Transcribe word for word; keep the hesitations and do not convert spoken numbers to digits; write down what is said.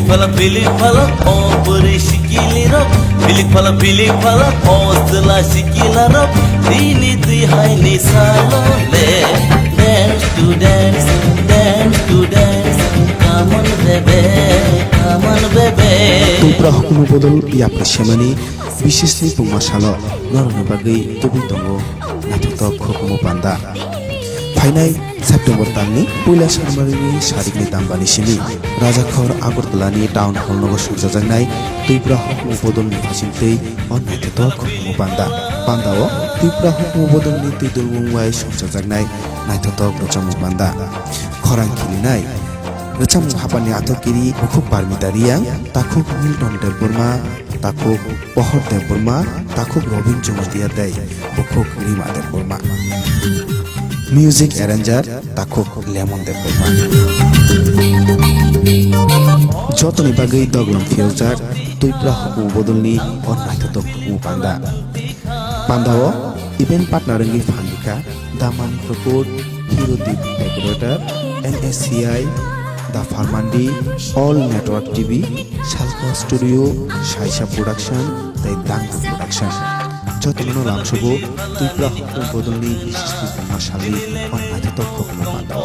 Phala pilik phala o puri sikili rok, pilik phala pilik phala o sela sikila rok, tini tui hai ni salo le. Dance to dance, dance to dance, come on baby, come on baby. Tupra hukumu bodol yapri semani bisisni pungma salo norokni bagwi tubui tongo naithotok hukumu panda. Phainai September talni puila salmarini sarikni dambani simi Rajakhor Agartalani Town Hall nogo songchajaknai Twipra hukumu bodolni phasingtwi o naithotok hukumu panda. Pandao Twipra hukumu bodolni twidulmung bai songchajaknai naithotok rwchapmung panda. Khorang khilinai rwchapmung haphani athokiri bukhuk Parmita Riyang, takhuk Milton Debbarma, takhuk Pohor Debbarma, takhuk Robin Jamatia tei bukhuk Rima Debbarma. Music arranger takhuk Lemon Debbarma. Jotoni bagwi doglam phiyokjak Twipra hukumu bodolni o naithotok hukumu panda. Pandao event partner wngwi phan rikha Daman Kapoor, Hirodip Decorator, N S C I, The Farmandi, All Network T V, Salka Studio, Saisa Production, tei Dangka Production. Jotono lamsogo Twipra hukumu bodolni bisisni pungma salni o naithotok hukumu panda.